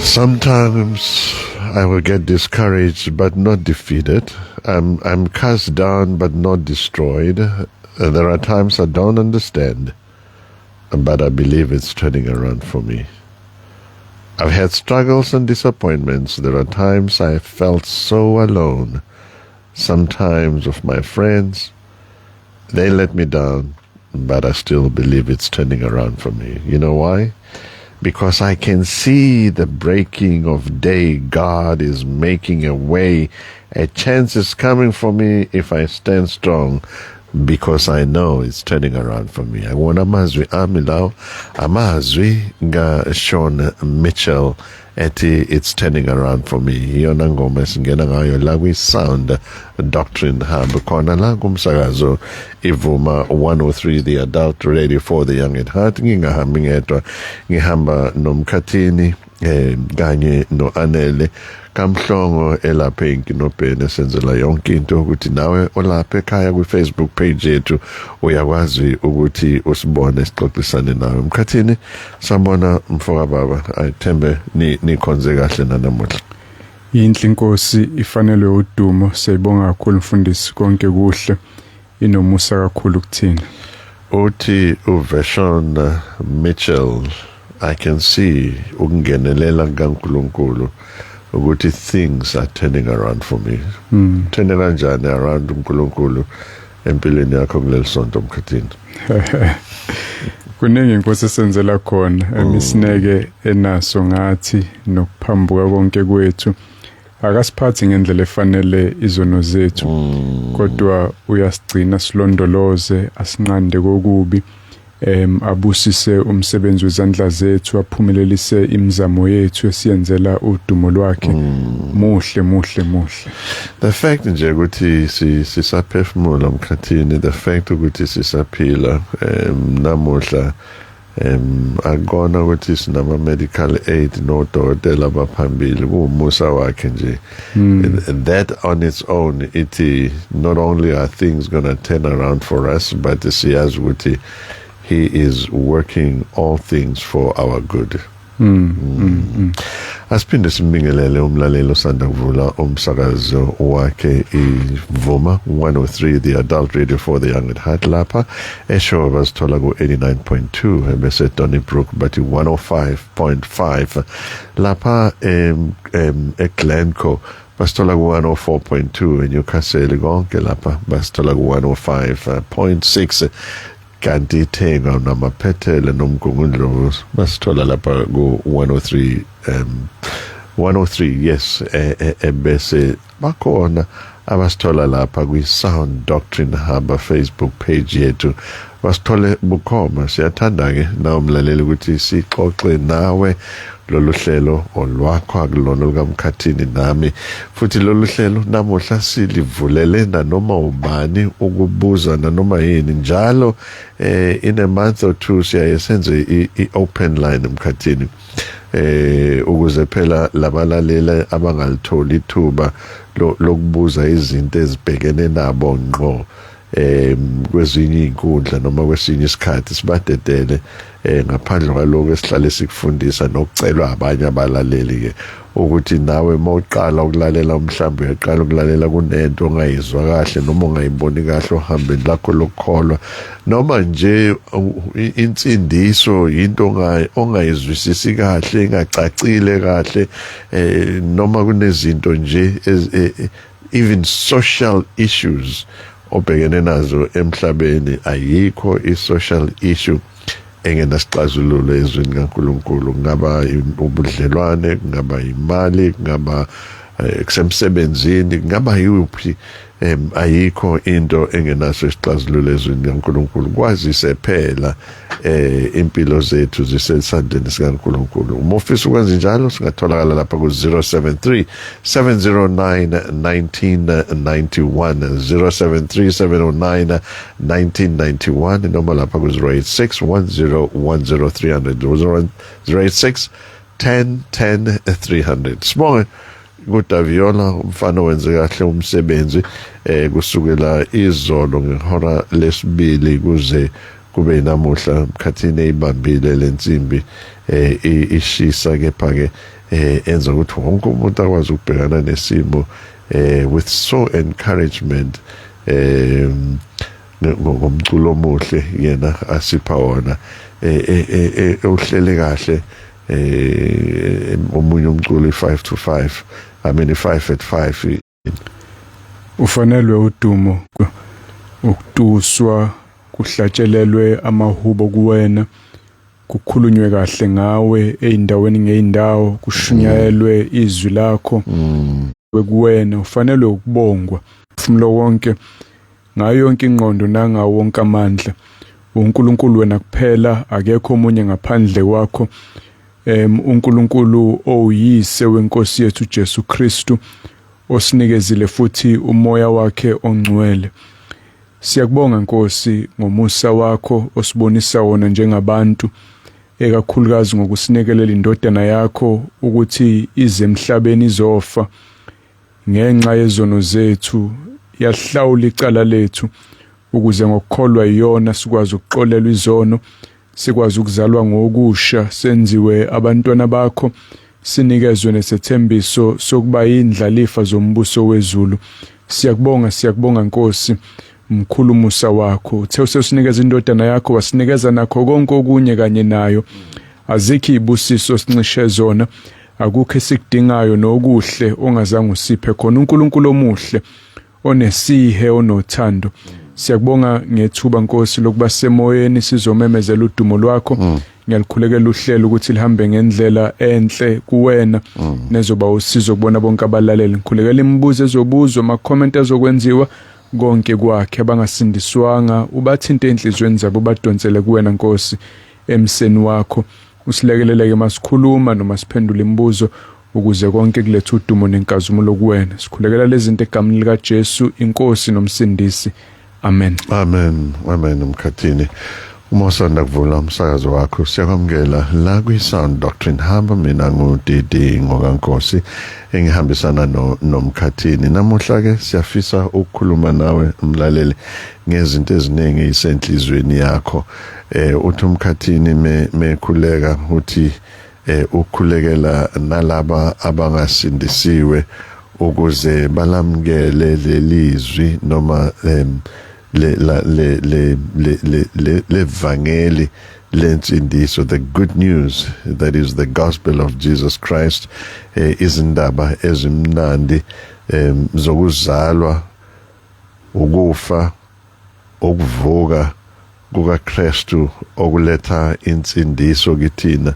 Sometimes I will get discouraged but not defeated. I'm cast down but not destroyed. There are times I don't understand, but I believe it's turning around for me. I've had struggles and disappointments. There are times I felt so alone. Sometimes with my friends, they let me down, but I still believe it's turning around for me. You know why? Because I can see the breaking of day. God is making a way. A chance is coming for me if I stand strong, because I know it's turning around for me. I want amazwi ami lawo, amazwi nga Sean Mitchell ethi "It's Turning Around for Me". Iyona ngoma esingena ngayo la kwi Sound Doctrine Hub, khona la kumsakazo Ivuma 103, the adult radio for the young at heart. Ngingahambi ngedwa, ngihamba noMkhathini kanye noAnele Kamhlongo elapha enkinobheni, esenzela yonke into ukuthi nawe olapha ekhaya kwi-Facebook page yethu uyakwazi ukuthi usibone, sixoxisane nawe. Mkhathini, sabona mfoka baba, ayithembe ni nikhonze kahle nanamuhla. Inhle inkosi, ifanelwe udumo. Siyibonga kakhulu mfundisi, konke kuhle, inomusa kakhulu kuthina. Uthi uVeshon Mitchell, "I can see ukungenelela kaNkuluNkulu ukuthi things are turning around for me." Turn kanjani around uNkulunkulu empilweni yakho kuleli sonto, Mkhathini? Kuningi inkosi esenzela khona, emisineke enaso ngathi nokuphambuka konke kwethu. Akasiphathi ngendlela efanele izono zethu, kodwa uyasigcina, silondoloze, asinqande kokubi, abusise umsebenzi wezandla zethu, aphumelelise imizamo yethu esiyenzela udumo lwakhe. Muhle, muhle, muhle. The fact nje ukuthi sisaphefumula, Mkhathini, the fact ukuthi sisaphila namuhla, akona ukuthi sinama medical aid nodokotela abaphambili, kuwumusa wakhe nje. And that on its own ithi not only are things going to turn around for us, but siyazi ukuthi he is working all things for our good. Asiphinde simbingelele umlaleli osanda kuvula umsakazo wakhe, Ivuma 103, the adult radio for the young at heart. Lapha eshowe bazithola ku-89.2, ebese Donnybrook bathi 105.5, lapha eGlencoe basithola ku-104.2, eNewcastle konke lapha basithola ku-105.6, kanti ithenga namaphethelo noMgungundlovu basithola lapha ku-103, 103, yes. Ebese bakhona abasithola lapha kwi-Sound Doctrine Hub Facebook page yethu, basithole bukhoma. Siyathanda-ke nawe mlaleli ukuthi sixoxe nawe. Lolu hlelo olwakho, akulona lukaMkhathini nami. Futhi lolu hlelo namuhla silivulele nanoma ubani ukubuza nanoma yini. Njalo in a month or two siyaye senze i-open line, Mkhathini, ukuze phela labalaleli abangalitholi ithuba lokubuza izinto ezibhekene nabo ngqo kwezinye izinkundla noma kwesinye isikhathi, sibadedele ngaphandle kwaloko esihlale sikufundisa nokucelwa abanye abalaleli ke ukuthi nawe mawuqala ukulalela, mhlawumbe uyaqala ukulalela, kunento ongayizwa kahle noma ongayiboni kahle ohambeni lakho lokukholwa, noma nje insindiso into ongayizwisisi kahle, ingacacile kahle, noma kunezinto nje even social issues obhekene nazo emhlabeni. Ayikho i-social issue engenasixazululo ezwini kaNkuluNkulu. Kungaba ubudlelwane, kungaba imali, kungaba kusemsebenzini, kungaba yuphi, ayikho into engenaso isixazululo ezwini kaNkuluNkulu, kwazise phela impilo zethu zisesandleni sikaNkuluNkulu. Uma ufisa ukwenza njalo, singatholakala lapha ku 073 709 1991, 073 709 1991, noma lapha ku 086 10 10300, 086 10 10 300. Sibonge kuDaviola, umfana wenze kahle umsebenzi kusukela izolo ngehora lesibili kuze kube namuhla, Mkhathini, eyibambile lensimbi ishisa, kepha ke Enza ukuthi wonke umuntu akwazi ukubhekana nesimo with so encouragement, ngomculo omuhle yena asipha wona, uhlele kahle. Omunye umculo i5 to 5, I mean i5 at 5. Ufanelwe udumo, ukutuswa, kuhlatshelelwe amahubo kuwena, kukhulunywe kahle ngawe eyindaweni ngeyindawo, kushunyayelwe izwi lakho kuwena. Ufanelwe ukubongwa umphefumulo wonke, ngayo yonke ingqondo, nangawo wonke amandla. uNkulunkulu wena kuphela, akekho omunye ngaphandle kwakho. uNkulunkulu owuyise wenkosi yethu Jesu Kristu, osinikezile futhi umoya wakhe ongcwele. Siyakubonga Nkosi ngomusa wakho osibonisa wona njengabantu, ekakhulukazi ngokusinikelela indodana yakho ukuthi ize emhlabeni izofa ngenxa yezono zethu, yahlawula icala lethu, ukuze ngokukholwa iyona sikwazi ukuxolelwa izono, sikwazi ukuzalwa ngokusha, senziwe abantwana bakho, sinikezwe nesethembiso sokuba indlalifa zombuso wezulu. Siyakubonga, siyakubonga Nkosi. Mkhulu umusa wakho. Uthe usesinikeza indodana yakho, wasinikeza nakho konke okunye kanye nayo. Azikho izibusiso sincishe zona, akukho esikudingayo nokuhle ongazange usiphe khona. uNkulunkulu omuhle, onesihe, onothando, siyakubonga ngethuba Nkosi lokuba semoyeni sizomemezela udumo lwakho. Ngiyalikhulekela uhlelo ukuthi lihambe ngendlela enhle kuwena, nezoba usizo kubona bonke abalaleli. Ngikhulekela imibuzo ezobuzwa, ama-comment azokwenziwa, konke kwakhe abangasindiswanga, ubathinte enhliziyweni zabo, badonsele kuwena Nkosi emseni wakho. Usilekeleleke masikhuluma noma siphendula imibuzo, ukuze konke kulethe udumo nenkazimulo kuwena. Sikhulekela lezi zinto egameni lika Jesu, inkosi nomsindisi. Amen. Amen, amen. Mkhathini, uma usanda kuvula umsakazo wakho, siyakwamukela la kwi-Sound Doctrine Hub. Mina ngu-DD Ngokankosi, engihambisana no noMkhathini. Namuhla ke siyafisa ukukhuluma nawe mlaleli ngezinto eziningi isenhlizweni yakho. Uthi uMkhathini mekhuleka uthi ukhulekela nalaba abangasindisiwe ukuze balamukele lelizwi noma le la le le le le le levangeli lensindiso, the good news that is the gospel of Jesus Christ, izindaba ezimnandi zokuzalwa, ukufa, ukuvuka kukaKristu okuletha insindiso kithina.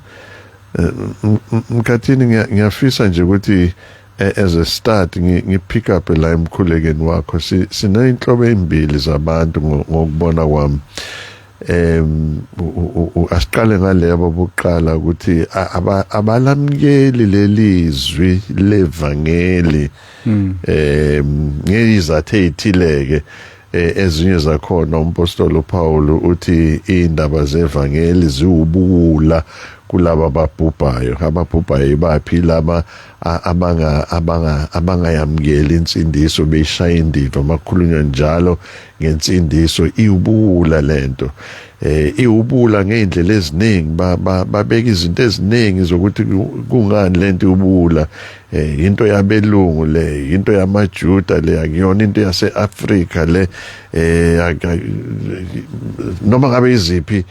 Mkhathini, ngiyafisa nje ukuthi as a start ngi-pick up la emkhulekeni wakho. Sineyinhlobo ezimbili zabantu ngokubona kwami. Asiqale ngalebo bokuqala ukuthi abalamukeli lelizwi levangeli ngezizathu ezithileke. Ezinye zakhona umpostoli uPaul uthi indaba zevangeli ziwubuwula kulaba ababhubhayo. Ababhubhayo ibaphi? Laba abangayamukeli insindiso, beyishaya indiva makukhulunywa njalo ngensindiso. Iwubuwula lento, iwubuwula ngeindlela eziningi. Babeka izinto eziningi zokuthi kungani lento iwubuwula. Into yabelungu le, into yamaJuda le, akuyona into yaseAfrika le. Noma ngabe iziphi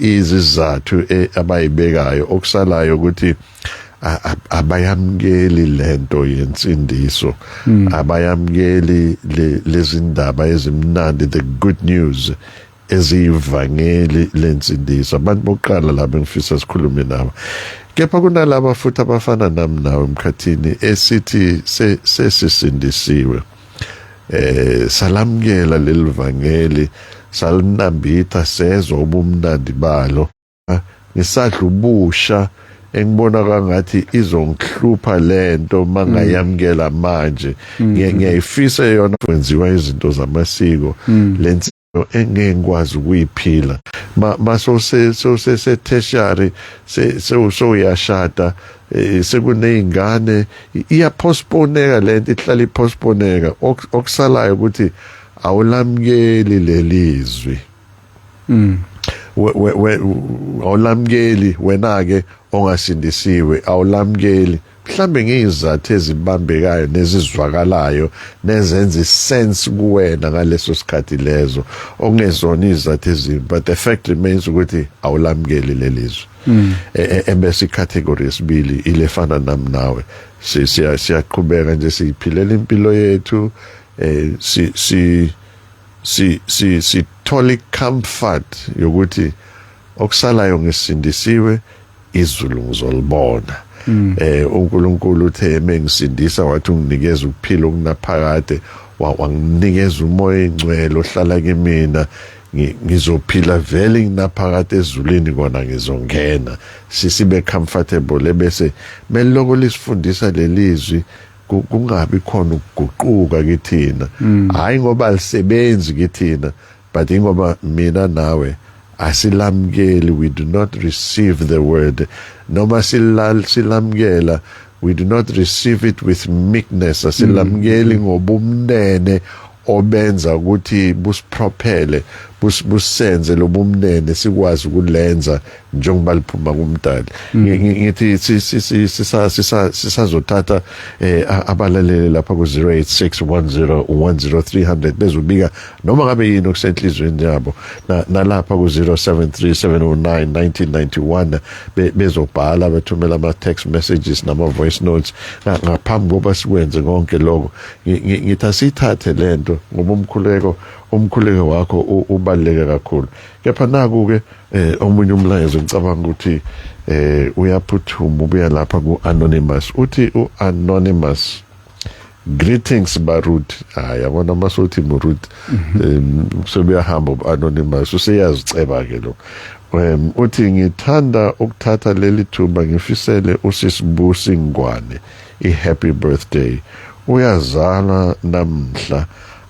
izizathu abayibekayo, okusalayo ukuthi abayamukeli lento yensindiso, abayamukeli lezindaba ezimnandi, the good news eziyivangeli lensindiso. Abantu bokuqala laba engifisa sikhulume nabo. Kepha kunalaba futhi abafana nami nawe emkhathini, esithi sesisindisiwe, salamukela leli vangeli, salinambitha, sezwa ubumnandi balo. Ngisadla ubusha, engibona kangathi izongihlupha lento mangayamukela manje. Ngiyayifisa yona, kwenziwa izinto zamasiko lensi engeke ngikwazi ukuyiphila. Ma sose tertiary, sewuyashada, sekuneyingane, iyapostponeka lento, ihlala ipostponeka. Okusalayo ukuthi awulamukeli lelizwi. Awulamkeli wena ke ongasindisiwe, awulamkeli mhlambe ngezizathu ezibambekayo nezizwakalayo nezenza isense kuwena ngaleso sikhathi lezo, okungezona izizathu ezimbi, but the fact remains ukuthi awulamkeli lelizwe. Ebese icategory yesibili ilefana nami nawe, siyaqhubeka nje siyiphilela impilo yethu, si si si si sithola comfort yokuthi okusalayo ngisindisiwe, izulu ngizolibona. uNkulunkulu uthe mengisindisa wathi unginikeza ukuphila okunaphakade, wanginikeza umoya engcwele ohlala kimina, ngizophila vele nginaphakade ezulwini, kona ngizongena. Sisibe comfortable, ebese meloko lisifundisa lelizwi kungabi khona ukuguquka kithina, hayi ngoba alisebenzi kithina, but ingoba mina nawe asilamkeli. We do not receive the word, noma silamkela, we do not receive it with meekness. Asilamkeli ngobumnene obenza ukuthi busiprophele, busenze lobumnene sikwazi ukulenza njengoba liphuma kumdali. Ngithi sisazothatha abalaleli lapha ku 0861010 300 bezobika noma ngabe yini okusenhlizweni yabo, nalapha ku 0737091991 bezobhala, bethumela ama text messages nama voice notes. Ngaphambi koba sikwenze konke lokho, ngithi asithathe lento ngoba umkhuleko wakho ubaluleke kakhulu. Kepha naku ke omunye umlayezo, ngicabanga ukuthi uyaphuthuma, ubuya lapha ku anonymous. Uthi u anonymous, "Greetings Barut." Hayi, yabona masuthi Murut, sebuyahamba anonymous, useyaziceba ke lo. Uthi, "Ngithanda ukuthatha leli thuba ngifisele usisibusi Ngwane i happy birthday, uyazalwa namhla.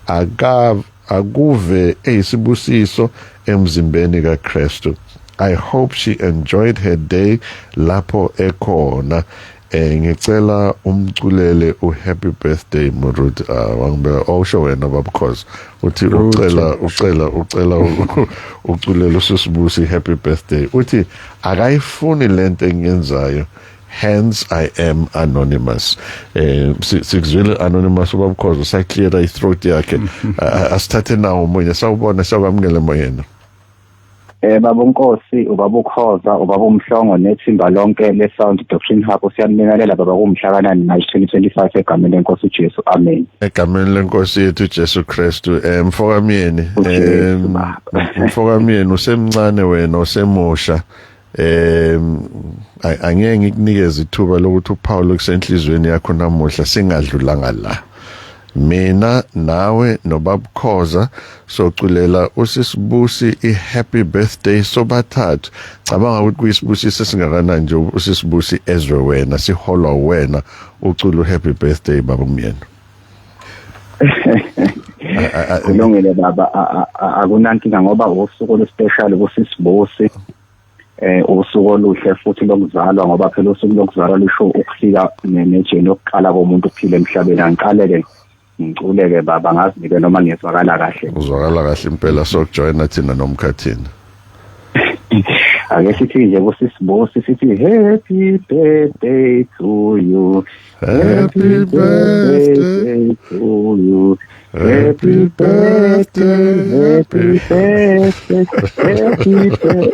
Aka akuve eyisibusiso emzimbeni kaKristu. I hope she enjoyed her day lapho ekhona. Ngicela umculele u happy birthday Murut." Wangibeka awusho wena babukhoza, uthi ucela uculela usisibusi happy birthday. Uthi akayifuni lento engiyenzayo, hence I am anonymous. Sikuzwile anonymous, ubabukhoza usaclear i-throat yakhe. Asithathe nawo omunye. Sawubona, siyakwamukela emoyeni. Baba uNkosi, ubaba uKhoza, ubaba uMhlongo nethimba lonke le Sound Doctrine Hub, siyanibingelela baba kumhla ka 9 March 2025 egameni lenkosi uJesu, amen. Egameni lenkosi yethu Jesu Kristu. Mfokamyeni, uJesu, baba. Mfokamyeni, usemncane wena, usemusha. Angeke ngikunikeze ithuba lokuthi uPaul kusenhlizweni yakho namuhla singadlulanga la. Mina nawe nobabukhoza soculela usisibusi i-happy birthday sobathathu. Cabanga ukuthi kuyisibusiso esingakanani nje usisibusi ezwe wena siholwa wena ucula u-happy birthday, baba umyeni. Kulungile baba, akunankinga ngoba usuku oluspecial kusisibusi, usuku oluhle futhi lokuzalwa, ngoba phela usuku lokuzalwa lisho ukufika nejeni yokuqala komuntu ukuphila emhlabeni. Angiqale-ke ngiculeke baba, ngazi-ke noma ngiyezwakala kahle. Uzwakala kahle impela, sokujoyina thina nomkhathini. Ake sithi nje kusisibusi, sithi happy birthday to you. Happy birthday to you. Happy birthday, happy birthday, happy birthday.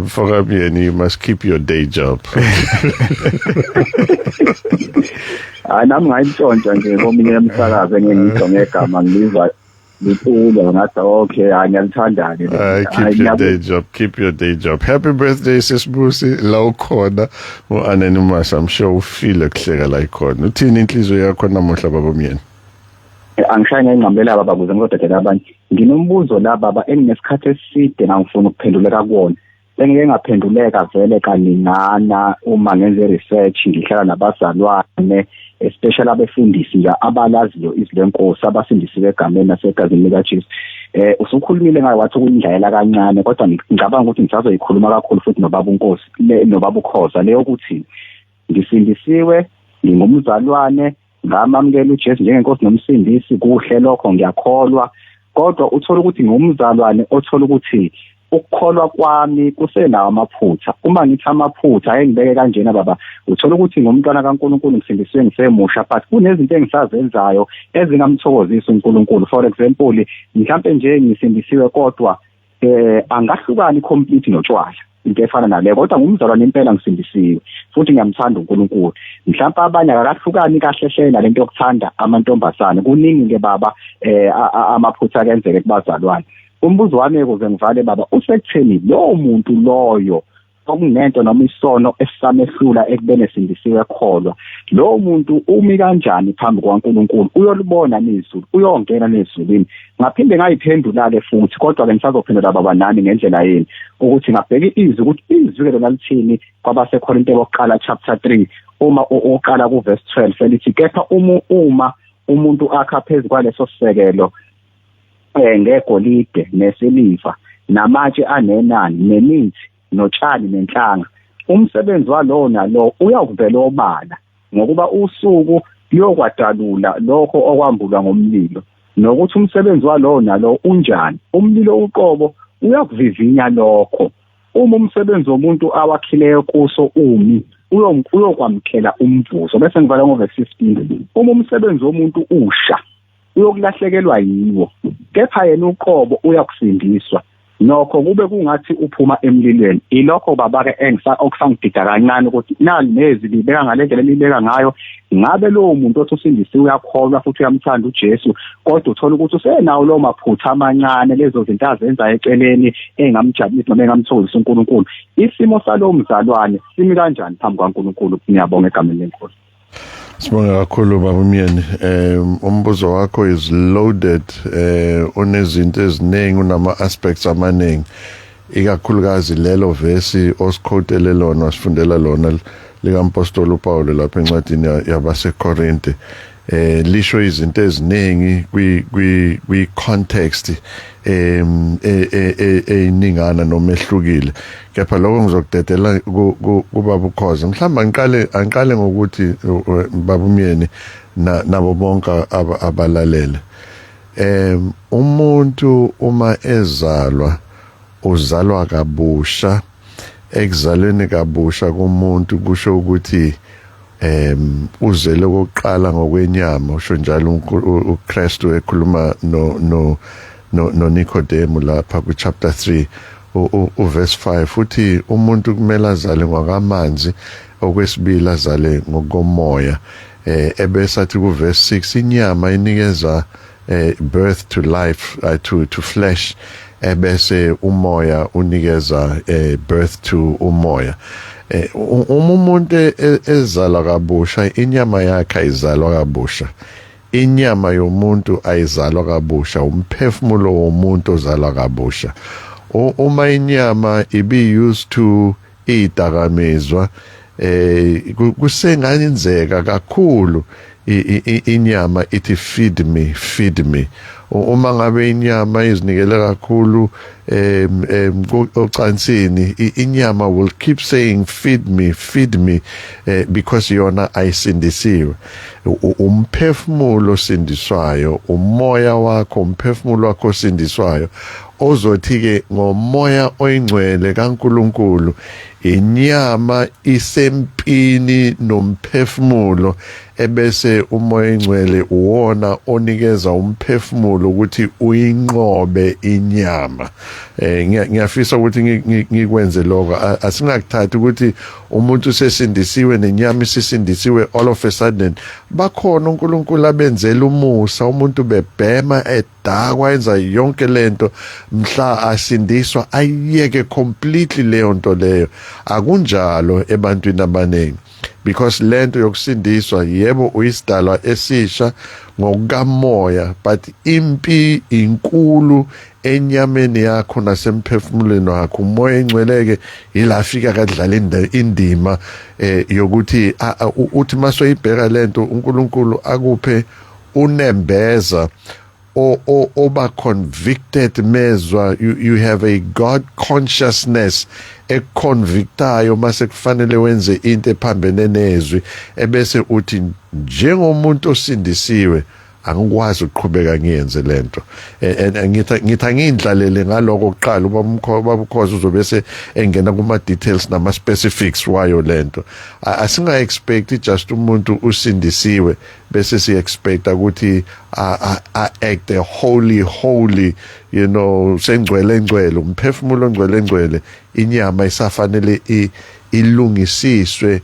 Mfokamyeni, you must keep your day job. Hayi, nami ngayintshontsha nje kominye emsakazo engengizwa ngegama, ngilizwa liculwa, ngathi okay, hayi, ngiyalithanda-ke. Keep your day job, keep your day job. Happy birthday sisibusi la ukhona. U-anonymous, I'm sure ufile kuhleka la ikhona. Uthini inhliziyo yakho namuhla, baba myeni? Angishaye ngengqamlela baba kuze ngizodedela abanye. Nginombuzo la baba enginesikhathi eside ngangifuna ukuphenduleka kuwona, sengike ngaphenduleka vele kaningana uma ngenze research, ngihlala nabazalwane, especially abefundisi nje abalaziyo izwi lenkosi, abasindisiwe egameni nasegazini likaJesu. Usukhulumile ngayo, wathi ukuyindlayela kancane, kodwa ngicabanga ukuthi ngisazoyikhuluma kakhulu futhi nobaba uNkosi, nobaba uKhoza, leyo ukuthi ngisindisiwe, ngingumzalwane. Ngamamukela uJesu njengenkosi nomsindisi, kuhle lokho, ngiyakholwa. Kodwa uthola ukuthi ngumzalwane othola ukuthi ukukholwa kwami kusenawo amaphutha. Uma ngithi amaphutha, ake ngibeke kanjena baba, uthola ukuthi ngumntwana kaNkulunkulu, ngisindisiwe ngisemusha, but kunezinto engisazenzayo ezingamthokozisi uNkulunkulu. For example, mhlambe nje ngisindisiwe kodwa angahlukani complete notshwala, into efana naleyo, kodwa ngumzalwane impela, ngisindisiwe futhi ngiyamthanda uNkulunkulu. Mhlawumbe abanye akakahlukani kahle hle nalento yokuthanda amantombazane. Kuningi ke baba, amaphutha akenzeke kubazalwane. Umbuzo wami, ukuze ngivale baba, usekutheni lowo muntu loyo okunento noma isono esisamehlula ekubeni esindisiwe ekholwa, lowo muntu umi kanjani phambi kukaNkulunkulu? Uyolibona nezulu? Uyongena nezulwini? Ngaphinde ngayiphendula-ke futhi, kodwa-ke ngisazophendula baba nani ngendlela yeni, ukuthi ngabheka izwi, ukuthi izwi-ke lona lithini kwabaseKorinte bokuqala chapter 3, uma uqala ku-verse 12, elithi kepha uma umuntu akha phezu kwaleso sisekelo ngegolide nesiliva namatshe anenani nemithi notshani nenhlanga, umsebenzi walowo nalo uyakuvela obala, ngokuba usuku luyokwadalula lokho okwambulwa ngomlilo, nokuthi umsebenzi walowo nalo unjani. Umlilo uqobo uyakuvivinya lokho. Uma umsebenzi womuntu awakhileyo kuso umi, uyokwamukela umvuzo. Bese ngivala ngo-verse 15: uma umsebenzi womuntu usha, uyokulahlekelwa yiwo, kepha yena uqobo uyakusindiswa, nokho kube kungathi uphuma emlilweni. Ilokho baba-ke okusangidida kancane, ukuthi nali nezi libeka ngale ndlela elibeka ngayo. Ngabe lowo muntu othi usindisiwe, uyakholwa futhi uyamthanda uJesu, kodwa uthola ukuthi usenawo lowo maphutha amancane, lezo zinto azenza eceleni engamjabulisi noma engamthokozisa uNkulunkulu, isimo salowo mzalwane simi kanjani phambi kwaNkulunkulu? Ngiyabonga egameni lenkosi. Sibonga kakhulu baba Myeni. Umbuzo wakho is loaded, unezinto eziningi, unama aspects amaningi. Ikakhulukazi lelo vesi osiquotele lona, wasifundela lona, likampostoli uPaul lapha encwadini yabaseKorinte. Lisho izinto eziningi kwi context eyiningana noma ehlukile. Kepha lokho ngizokudedela kubaba uKhoza. Mhlawumbe angiqale ngokuthi, baba uMyeni nabo bonke abalalele, umuntu uma ezalwa, uzalwa kabusha. Ekuzalweni kabusha komuntu kusho ukuthi uzele kokuqala ngokwenyama, usho njalo uKristu ekhuluma no Nikodemu lapha ku chapter 3 uverse 5, futhi umuntu kumele azale ngwakamanzi, okwesibili azale ngokomoya. Ebese athi ku verse 6, inyama inikeza birth to life, to flesh, ebese umoya unikeza birth to umoya. Uma umuntu ezalwa kabusha, inyama yakhe ayizalwa kabusha. Inyama yomuntu ayizalwa kabusha, umphefumulo womuntu ozalwa kabusha. Uma inyama ibi used to idakamizwa, kusengayenzeka kakhulu inyama ithi, "Feed me, feed me." Uma ngabe inyama izinikele kakhulu ocansini, inyama will keep saying, "Feed me, feed me," because yona ayisindisiwe. Umphefumulo osindiswayo, umoya wakho, umphefumulo wakho osindiswayo, ozothi ke ngomoya oyingcwele kaNkuluNkulu, inyama isempini nomphefumulo, ebese umoya oyingcwele uwona onikeza umphefumulo ukuthi uyinqobe inyama. Ngiyafisa ukuthi ngikwenze lokho. Asingakuthathi ukuthi umuntu usesindisiwe nenyama isisindisiwe all of a sudden. Bakhona uNkulunkulu abenzela umusa, umuntu bebhema, edakwa, enza yonke lento, mhla asindiswa ayiyeke completely leyo nto leyo. Akunjalo ebantwini abaningi, because lento yokusindiswa, yebo, uyisidalwa esisha ngokukamoya, but impi inkulu enyameni yakho nasemphefumulweni wakho. Umoya engcweleke ila fika kadlala indima yokuthi uthi masoyibheka lento, uNkulunkulu akuphe unembeza. oba convicted mezwa. You have a God consciousness econvictayo mase kufanele wenze into ephambene nezwi, ebese uthi njengomuntu osindisiwe angikwazi ukuqhubeka ngiyenze lento. Ngithi angindlalele ngaloko kuqala, ubabukhoza uzobe se engena kuma details nama specifics wayo lento. Asinga expect just umuntu usindisiwe bese si expect ukuthi a act a holy holy, you know, sengcwele engcwele, umphefumulo ongcwele engcwele. Inyama isafanele ilungisiswe,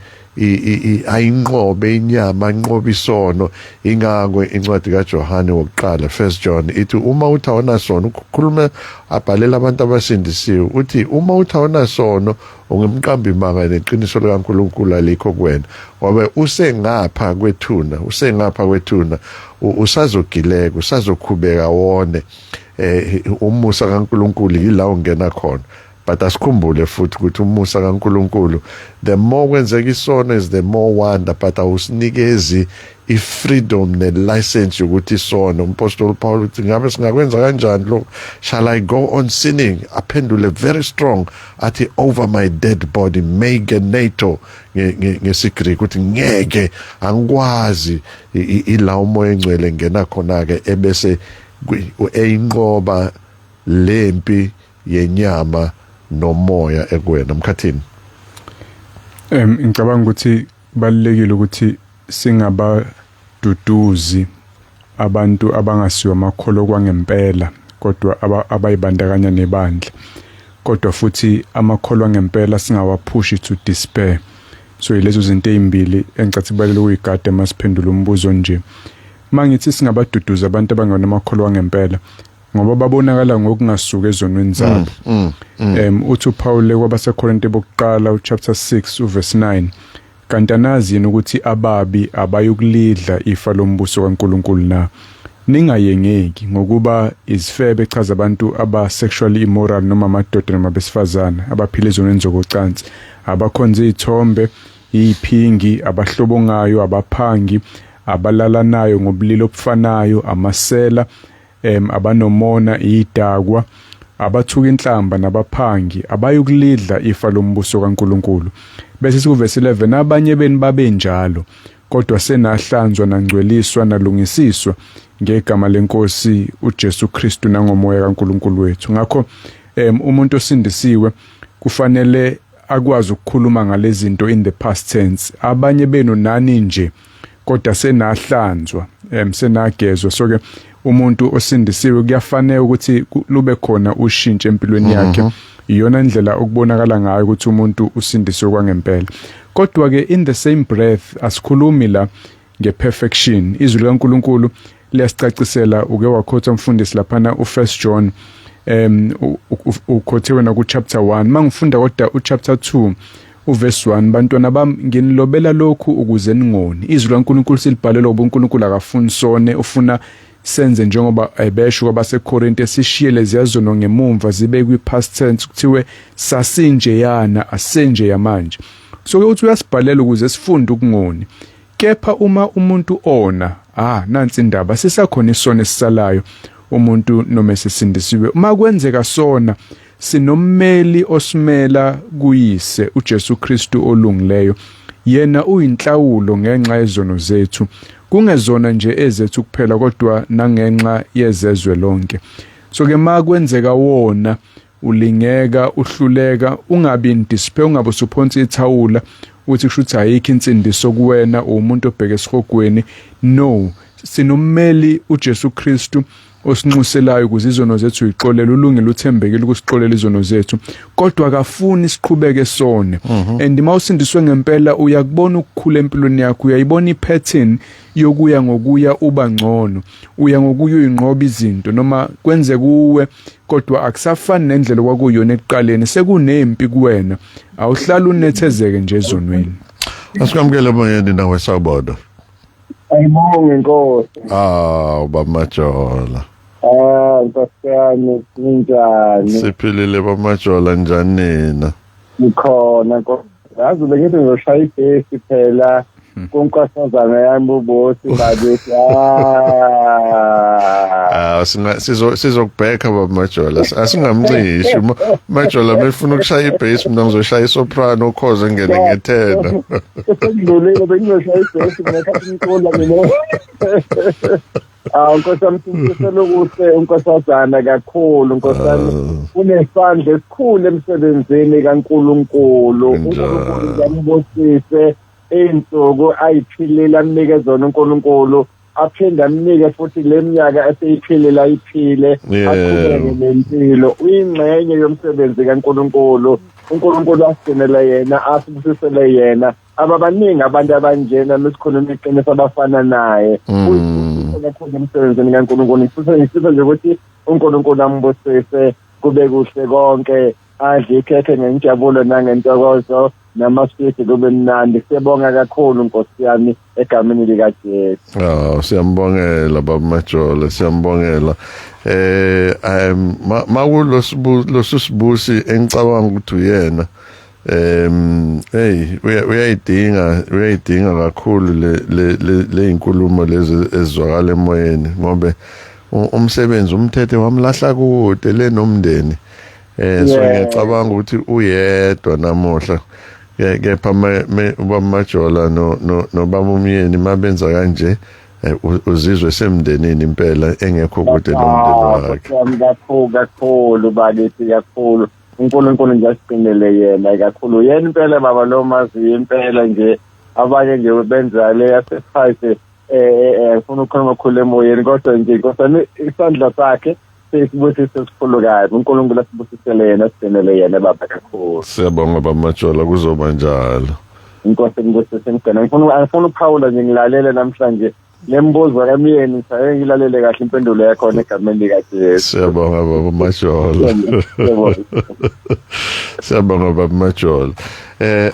ayinqobe inyama, anqobe isono. Ingakho incwadi kaJohane wokuqala, First John, ithi uma uthi awunasono, ukukhuluma abhalela abantu abasindisiwe, uthi uma uthi awunasono ungumqambi manga, neqiniso likaNkulunkulu alikho kuwena, ngoba usengapha kwethuna, usengapha kwethuna, usazogileka, usazokhubeka wone. Umusa kaNkulunkulu yila ungena khona. But asikhumbule futhi ukuthi umusa kaNkulunkulu, the more kwenzeka isono is the more wonder, but awusinikezi i-freedom ne-license yokuthi isono. Umpostoli Paul uthi ngabe singakwenza kanjani lokho? Shall I go on sinning? Aphendule very strong athi, "Over my dead body, me genoito," ngesiGreek, ukuthi ngeke, angikwazi. Ila umoya engcwele ngena khona ke, ebese eyinqoba lempi yenyama nomoya ekwena mkhathini. Ngicabanga ukuthi kubalulekile ukuthi singabaduduzi abantu abangasiwa amakholwa kwangempela, kodwa abayibandakanya nebandla, kodwa futhi amakholwa ngempela singawaphushi to despair. So yilezo zinto ezimbili engicathi kubalulekile ukuyigada masiphendula umbuzo nje. Mangithi singabaduduza abantu abangena amakholwa ngempela, ngoba babonakala ngokungasuka ezonweni zabo. Uthi uPaul kwabaseKorinte bokuqala uchapter 6 uverse 9, "Kanti anazi yini ukuthi ababi abayokulidla ifa lombuso kaNkulunkulu na? Ningayengeki, ngokuba izifebe," chaza abantu aba sexually immoral, noma amadoda noma besifazana abaphila ezonweni zokocansi, "abakhonza izithombe, iphingi, abahlobongayo, abaphangi, abalalanayo ngobulili obufanayo, amasela, abanomona, idakwa, abathuka inhlamba nabaphangi, abayokulidla ifa lombuso kaNkulunkulu." Bese sikuvesi 11, "Abanye beni babenjalo, kodwa senahlanzwa, nangcweliswa, nalungisiswa ngegama lenkosi uJesu Kristu nangomoya kaNkulunkulu wethu." Ngakho umuntu osindisiwe kufanele akwazi ukukhuluma ngalezi zinto in the past tense: abanye benu nani nje, kodwa senahlanzwa, senagezwa. So ke umuntu osindisiwe kuyafanele ukuthi lube khona ushintsho empilweni yakhe. Iyona indlela okubonakala ngayo ukuthi umuntu usindisiwe kwangempela. Kodwa ke in the same breath asikhulumi la ngeperfection. Izwi likaNkulunkulu liyasicacisela. Uke wakhotha umfundisi laphana uFirst John, ukhothe wena ku chapter 1. Mangifunda kodwa u chapter 2 uverse 1, "Bantwana bami, nginilobela lokhu ukuze ningoni." Izwi likaNkulunkulu silibhalelwa uNkulunkulu akafuni sone, ufuna senze njengoba ebesho kwabaseKorinte, sishiye leziyazono ngemumva, zibe kwi past tense, kuthiwe sasinjeyana, asenje yamanje. So ke uthi uyasibhalela ukuze sifunde ukungoni. Kepha uma umuntu ona, nansi indaba, sisakhona isono esisalayo umuntu noma esesindisiwe. Uma kwenzeka sona, sinommeli osimela kuyise, uJesu Kristu olungileyo. Yena uyinhlawulo ngenxa yezono zethu, kungezona nje ezethu kuphela, kodwa nangenxa yezezwe lonke. So ke makwenzeka wona, ulingeka, uhluleka, ungabi in despair, ungabe usuphonsa ithawula uthi kusho ukuthi ayikho insindiso kuwena, umuntu obheke esihogweni. No, sinommeli uJesu Kristu osinxuselayo ukuze izono zethu uyixolele. Ulungile, uthembekile ukusixolela izono zethu, kodwa akafuni siqhubeke sone. And mawusindiswe ngempela uyakubona ukukhula empilweni yakho, uyayibona ipattern yokuya ngokuya uba ngcono, uya ngokuya uyinqoba izinto noma kwenze kuwe, kodwa akusafani nendlela kwakuyona ekuqaleni. Sekunempi kuwena, awuhlala unethezeke nje ezonweni. Asikwamukele emoyeni nawe, sawubona. Ayibonge Nkosi. Ubaba Majola. Nkosi yami, ninjani? Siphilile bamajola, njani nina? Ngikhona Nkosi. Yazi bengithi ngizoshaya ibhesi phela. Kunkosazana yami uBosi bakithi. Ah, singa sizokubheka baba Majola, asingamncishi Majola. Befuna ukushaya ibass, mina ngizoshaya isoprano, ukhoze ngene ngethena. Sekudlulile, bengizoshaya ibass mina khathi ngicula mina. Ah, Nkosi yami, simfisela okuhle unkosazana kakhulu, Nkosi yami. Unesandla esikhulu emsebenzini kaNkulunkulu. uNkulunkulu ngiyambusise iy'nsuku ayiphilile, amnike zona uNkulunkulu, aphinde amnike futhi le minyaka eseyiphilile ayiphile, aqhubeke nempilo. Uyingxenye yomsebenzi kaNkulunkulu. uNkulunkulu asigcinele yena, asibusisele yena. Ababaningi abantu abanjena, mesikhuluma iqiniso, abafana naye. Uyisibusiso kakhulu emsebenzini kaNkulunkulu. Ngifisa nje ukuthi uNkulunkulu ambusise, kube kuhle konke, adle ikhekhe ngenjabulo nangentokozo, namaswidi kube mnandi. Siyabonga kakhulu, Nkosi yami, egameni likaJesu. Ah, siyambongela baba Majola, siyambongela. Makulo sibusi engicabanga ukuthi uyena, hey, uyayidinga kakhulu le inkulumo lezi ezwakala emoyeni, ngoba umsebenzi umthethe wamlahla kude le nomndeni. So ngiyacabanga ukuthi uyedwa namuhla, kepha ubaba Majola no nobaba umyeni mabenza kanje, uzizwe semndenini impela, engekho kude nomndeni wakhe. Kakhulu kakhulu bakithi, kakhulu. uNkulunkulu nje asigcinele yena kakhulu, yena impela baba lo mazi impela nje. Abanye nje benza le yaseprice, ngifuna ukukhuluma kakhulu emoyeni, kodwa nje Nkosami, isandla sakhe sesibusiso esikhulu kabi. uNkulunkulu asibusisele yena, asigcinele yena baba kakhulu. Siyabonga baba Majola, kuzoba njalo. Inkosi ngibusise ngigcina. Ngifuna ukuphawula nje, ngilalele namhlanje lembuzo kamyeni, ngisaye ngilalele kahle impendulo yakhona egameni likaJesu. Siyabonga baba Majola. Siyabonga baba Majola.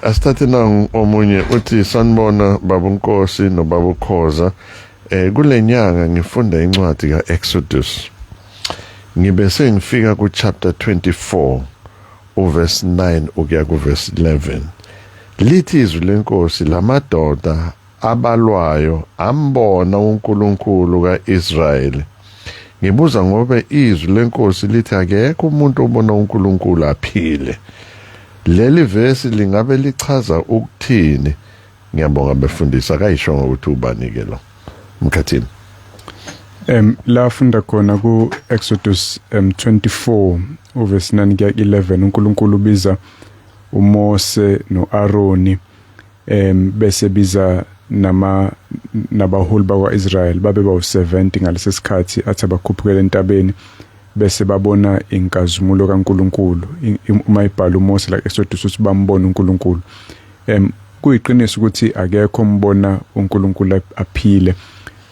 Asithathe nangu omunye, uthi sanibona baba Nkosi nobaba Ukhoza. Kule nyanga ngifunda incwadi kaExodus. Ngibe sengifika ku chapter 24 uverse 9 ukuya ku verse 11. Lithi izwi lenkosi, lamadoda abalwayo ambona uNkulunkulu kaIsrayeli. Ngibuza ngoba izwi lenkosi lithi akekho umuntu obona uNkulunkulu aphile. Leli verse lingabe lichaza ukuthini? Ngiyabonga befundisa. Akayisho ukuthi ubani ke lo. Mkhathini. La funda khona ku Exodus 24 uverse 9 kuya 11, uNkulunkulu ubiza uMose noAroni, bese biza nama nabaholi bakwaIsrael babe bawu70 ngalesi sikhathi, athi abakhuphukela entabeni bese babona inkazimulo kaNkulunkulu. Uma ibhala uMose la Exodus, uthi bambona uNkulunkulu. Kuyiqiniso ukuthi akekho umbona uNkulunkulu aphile,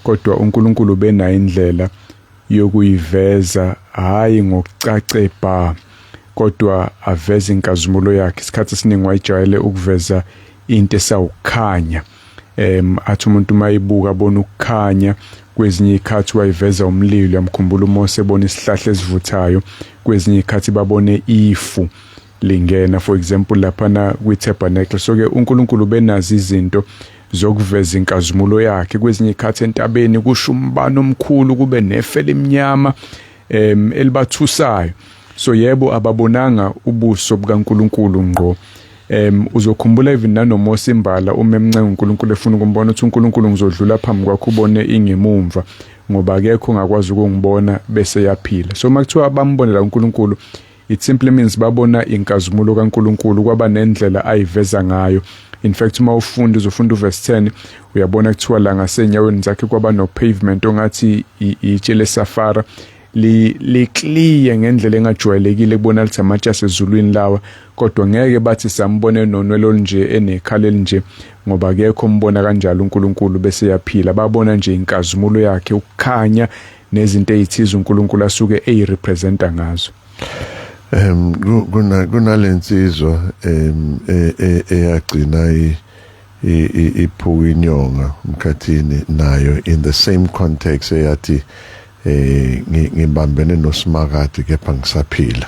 kodwa uNkulunkulu benayo indlela yokuyiveza, hayi ngokucace ba, kodwa aveze inkazimulo yakhe. Isikhathi esiningi wayijwayele ukuveza into esawukhanya, athi umuntu mayibuka bona ukukhanya. Kwezinye ikhathi wayiveza umlilo, yamkhumbula uMose ebona isihlahla esivuthayo. Kwezinye ikhathi babone ifu lingena, for example laphana kwi-tabernacle. So ke uNkulunkulu benazo izinto zokuveza inkazimulo yakhe. Kwezinye ikhathi entabeni kusho umbano omkhulu, kube nefe elimnyama elibathusayo. So yebo, ababonanga ubuso bukaNkulunkulu ngqo. Uzokhumbula even nanoMose imbala, uma emncenga uNkulunkulu efuna ukumbona, uthi uNkulunkulu, "Ngizodlula phambi kwakho ubone ingemumva, ngoba akekho ongakwazi ukungibona bese yaphila." So makuthiwa bambonela uNkulunkulu, it simply means babona inkazimulo kaNkulunkulu, kwaba nendlela ayiveza ngayo. In fact, uma ufunda, uzofunda uverse 10, uyabona kuthiwa la ngasenyaweni zakhe kwaba no pavement ongathi itshe lesafara, li clear ngendlela engajwayelekile, kubona lithi amatshe asezulwini lawa. Kodwa ngeke bathi sambone nonwele olunje, enekhala elinje, ngoba akekho umbona kanjalo uNkulunkulu bese yaphila. Babona nje inkazimulo yakhe, ukukhanya nezinto ezithize uNkulunkulu asuke eyirepresenta ngazo. Kunalensizwa eyagcina iphuka inyonga mkhathini nayo, in the same context, eyathi ngibambene noSimakade kepha ngisaphila.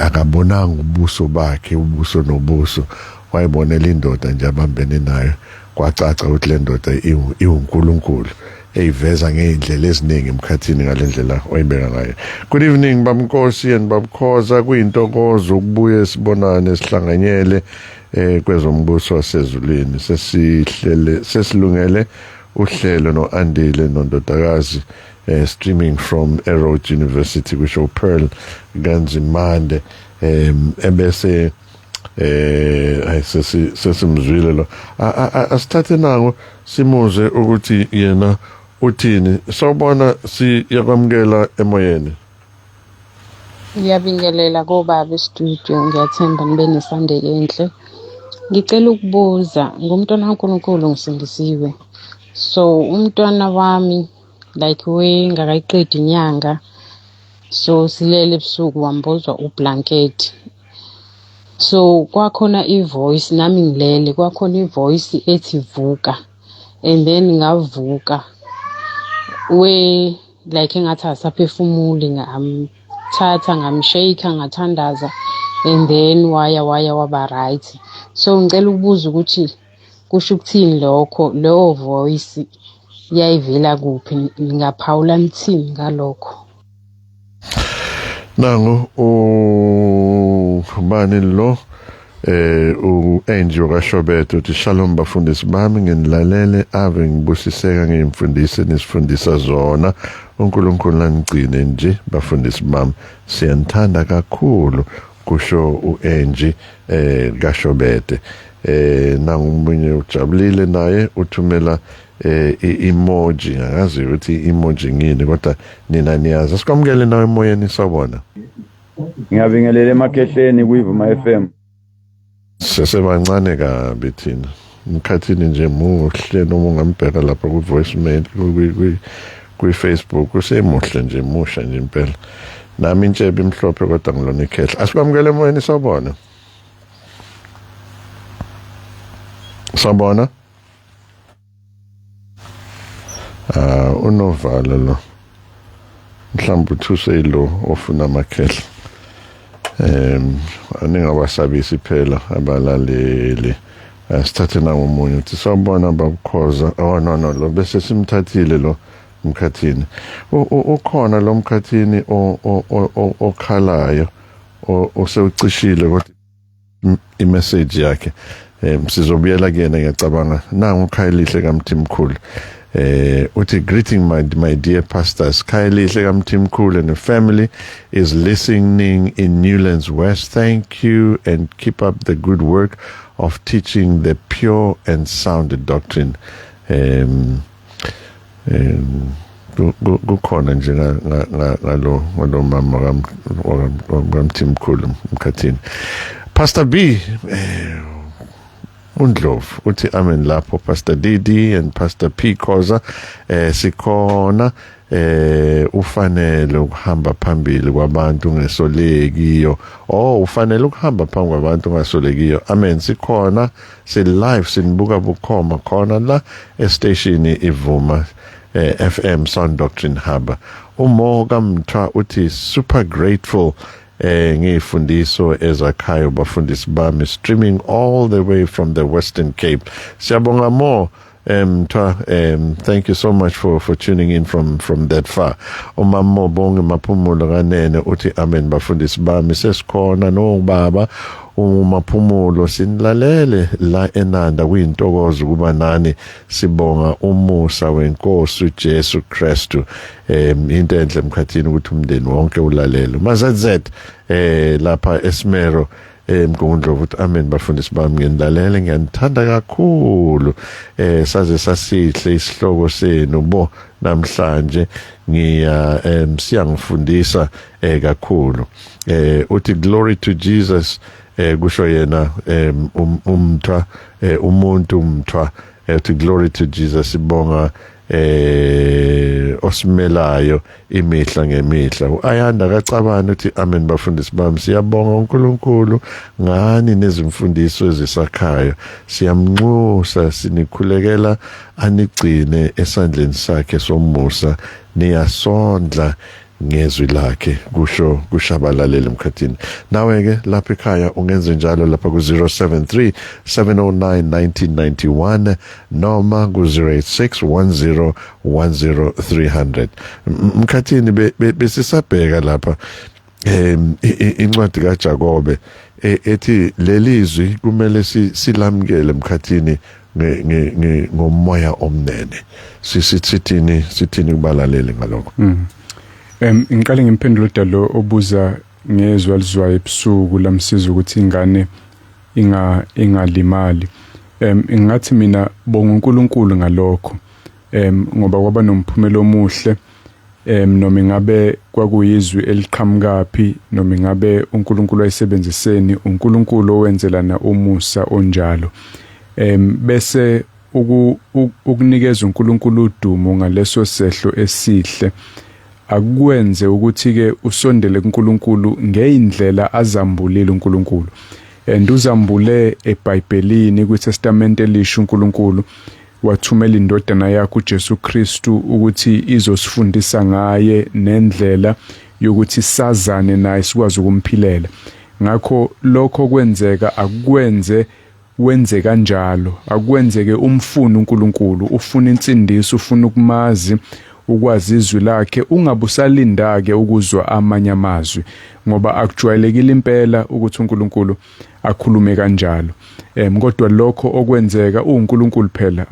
Akabonanga ubuso bakhe ubuso nobuso, wayibonela indoda nje abambene nayo. Kwacaca ukuthi le ndoda iwuNkulunkulu eyiveza ngeindlela eziningi emkhathini ngalendlela oyibeka ngayo. Good evening Babnkosi and Babkhoza, kuyintokozo ukubuye sibonane sihlanganyele kwezombuso wasezulwini. Sesihlele sesilungele uhlelo noAndile nondodakazi, streaming from Rhodes University, kusho Pearl Ganzimande. Ebese ay sesimzwile lo, asithathe nango simuze ukuthi yena uthini. Sawubona, siyakwamukela emoyeni. Ngiyabingelela kobaba e-studio, ngiyathemba nibe ne-Sunday enhle. Ngicela ukubuza, ngumntwana kaNkulunkulu, ngisindisiwe. So umntwana wami like wengakayiqedi inyanga, so silele ebusuku wambozwa ublanket. So kwakhona i-voice, nami ngilele, kwakhona i-voice ethi vuka, and then ngavuka we like engathi asaphefumuli, ngamthatha ngamshake, ngathandaza, and then waya waba right. So ngicela ukubuza ukuthi kusho ukuthini lokho, leyo voice yayivela kuphi, ningaphawula nithini ngalokho? Nangu ubani lo, u-Angel kaShobetho uthi shalom bafundisi bami, nginilalele ave ngibusiseka ngimfundise nisifundisa zona. uNkulunkulu anigcine nje bafundisi bami, siyanithanda kakhulu, kusho u-Angie kaShobete. Nangu umunye ujabulile naye uthumela i-emoji, angazi ukuthi i-emoji ngini kodwa nina niyazi. Sikwamukele nawe emoyeni, sawubona. Ngiyabingelela emakhehleni kuyivuma FM. Sesebancane kabi thina mkhathini nje, muhle noma ungambheka lapha ku-voicemail kwi-Facebook, usemuhle nje, musha nje impela. Nami intshebe imhlophe kodwa ngilona ikhehla. Asikwamukele emoyeni, sawubona. Sawubona. Ah, unovalo lo, mhlawumbe uthuse ilo ofuna amakhehla. Aningabasabisi phela abalaleli. Sithathe nangomunye uthi sawubona Babukhoza. Oh no, lo bese simthathile lo mkhathini. Ukhona lo mkhathini okhalayo osewucishile kodwa imessage yakhe sizobuyela kuyena ngiyacabanga. Nangu uKhayelihle kaMthimkhulu, uthi greeting my dear pastors, Khayelihle kaMthimkhulu and the family is listening in Newlands West. Thank you and keep up the good work of teaching the pure and sound doctrine. Kukhona nje ngalo mama kaMthimkhulu mkhathini. Pastor B uNdlovu uthi amen lapho Pastor DD and Pastor P Khoza, sikhona. Ufanele ukuhamba phambili kwabantu ngesolekiyo. Oh, ufanele ukuhamba phambi kwabantu ngasolekiyo. Amen, sikhona, si live, sinibuka bukhoma khona la estation ivuma FM Sound Doctrine Hub. Umo kaMthwa uthi super grateful ngifundiso ezakhayo bafundisi bami, streaming all the way from the Western Cape. Siyabonga mo Mthwa, thank you so much for tuning in from that far. Umama Bonke Maphumulo kanene uthi amen bafundisi bami, sesikhona no baba uMaphumulo, sinilalele la eNanda, kuyintokozo kuba nani, sibonga umusa wenkosi uJesu Kristu. Into enhle emkhathini ukuthi umndeni wonke ulalele. MaZZ lapha eSmero eMgungundlovu uthi amen bafundisi bami, nginilalele, ngiyanithanda kakhulu. Saze sasihle isihloko senu bo namhlanje, ngiya siyangifundisa kakhulu. Uthi glory to Jesus, kusho yena umthwa, umuntu umthwa, uthi glory to Jesus, sibonga osimelayo imihla ngemihla. Uayanda kacabana uthi amen bafundisi bami, siyabonga uNkulunkulu ngani nezimfundiso ezisakhayo, siyamnxusa sinikhulekela anigcine esandleni sakhe somusa, niyasondla. Ngezwi lakhe, kusho kushabalalele emkhathini. Nawe ke lapha ekhaya ungenze njalo lapha ku 073 709 1991 noma ku 086 10 10300. Mkhathini, besisabheka lapha incwadi kaJakobe ethi lelizwi kumele silamkele emkhathini ngomoya omnene. Sithini kubalaleli ngalokho? Ngiqale ngimphendule dalo obuza ngezwi alizwayo ebusuku lamsiza ukuthi ingane ingalimali. Ngathi mina bonga uNkulunkulu ngalokho. Ngoba kwaba nomphumela omuhle, noma ingabe kwakuyizwi eliqhamukapi, noma ingabe uNkulunkulu wayesebenziseni, uNkulunkulu owenzelana umusa onjalo. Bese ukunikeza uNkulunkulu udumo ngaleso sehlo esihle akwenze ukuthi ke usondele kuNkulunkulu ngeindlela azambulile uNkulunkulu. And uzambule eBhayibhelini kwiTestament elisha, uNkulunkulu wathumela indodana yakhe uJesu Kristu ukuthi izosifundisa ngaye nendlela yokuthi sazane naye, sikwazi ukumphilela. Ngakho lokho kwenzeka akwenze wenze kanjalo, akwenzeke umfuna uNkulunkulu, ufuna insindiso, ufuna ukumazi, ukwazi izwi lakhe, ungabusalinda ke ukuzwa amanye amazwi, ngoba akujwayelekile impela ukuthi uNkulunkulu akhulume kanjalo. Kodwa lokho okwenzeka uNkulunkulu phela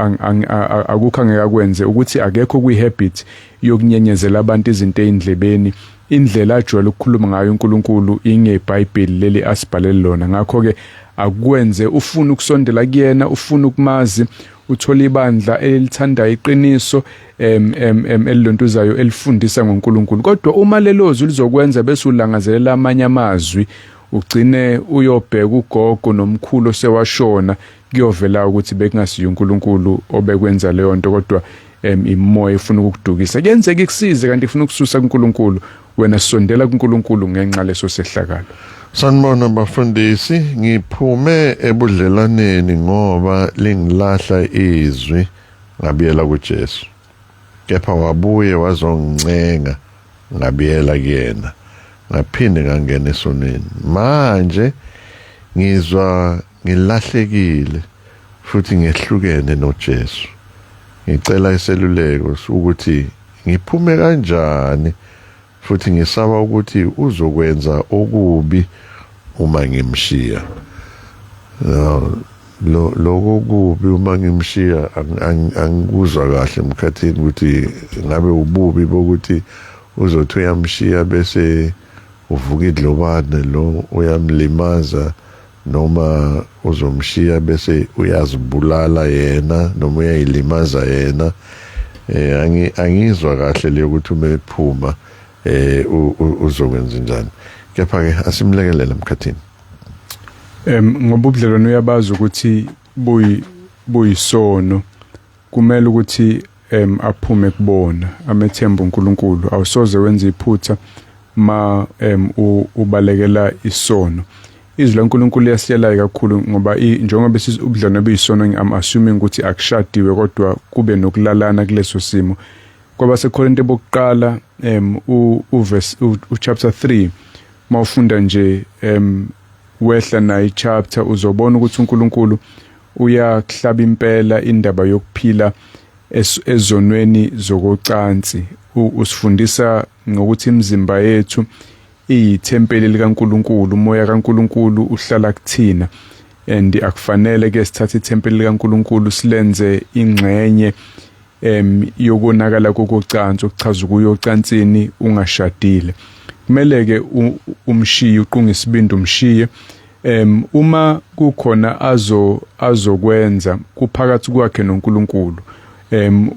akukho angeke akwenze, ukuthi akekho kwihabit yokunyenyezela abantu izinto ezindlebeni. Indlela ajwayele ukukhuluma ngayo uNkulunkulu ingeBhayibheli leli asibhalele lona. Ngakho ke akwenze ufuna ukusondela kuyena, ufuna ukumazi, uthola ibandla elithanda iqiniso em em elilontuzayo, elifundisa ngoNkulunkulu. Kodwa uma lelo zwi lizokwenza bese ulangazelela amanye amazwi, ugcine uyobheka ugogo nomkhulu osewashona, kuyovela ukuthi bekungasiyo uNkulunkulu obekwenza leyo nto, kodwa imoya efuna ukukudukisa. Kuyenzeka ikusize kanti ifuna ukususa kuNkulunkulu. Wena sondela kuNkulunkulu ngenxa leso sehlakalo. Sanibona bafundisi, ngiphume ebudlelaneni ngoba lingilahla izwi, ngabuyela kuJesu. Kepha wabuye wazongincenga, ngabuyela kuyena. Ngaphinde ngangena esonweni. Manje ngizwa ngilahlekile futhi ngehlukene noJesu. Ngicela iseluleko ukuthi ngiphume kanjani, futhi ngisaba ukuthi uzokwenza okubi uma ngimshiya. No, lo lokho kubi uma ngimshiya angikuzwa kahle emkhathini ukuthi ngabe ububi bokuthi uzothi uyamshiya bese uvuka idlobane lo uyamlimaza, noma uzomshiya bese uyazibulala yena, noma uyayilimaza yena. Angizwa kahle le ukuthi uma ephuma uzokwenza njani, kepha ke asimlekelele emkhathini. Ngoba ubudlelwano uyabazi ukuthi buyisono, kumele ukuthi aphume kubona, amethemba uNkulunkulu. Awusoze wenza iphutha ma ubalekela isono. Izwi laNkulunkulu liyasiyela kakhulu, ngoba njengoba ubudlelwano buyisono, I'm assuming ukuthi akushadiwe kodwa kube nokulalana kuleso simo. KwabaseKorinte bokuqala u verse u chapter 3, mawufunda nje wehla nayi chapter, uzobona ukuthi uNkulunkulu uyakuhlaba impela indaba yokuphila ezonweni zokocansi. Usifundisa ngokuthi imizimba yethu iyithempeli likaNkulunkulu, umoya kaNkulunkulu uhlala kuthina, and akufanele ke sithathe ithempeli likaNkulunkulu silenze ingxenye yokonakala kokocansi, okuchaza ukuya ocansini ungashadile. Kumele ke umshiye, uqunga isibindi umshiye. Uma kukhona azokwenza kuphakathi kwakhe noNkulunkulu,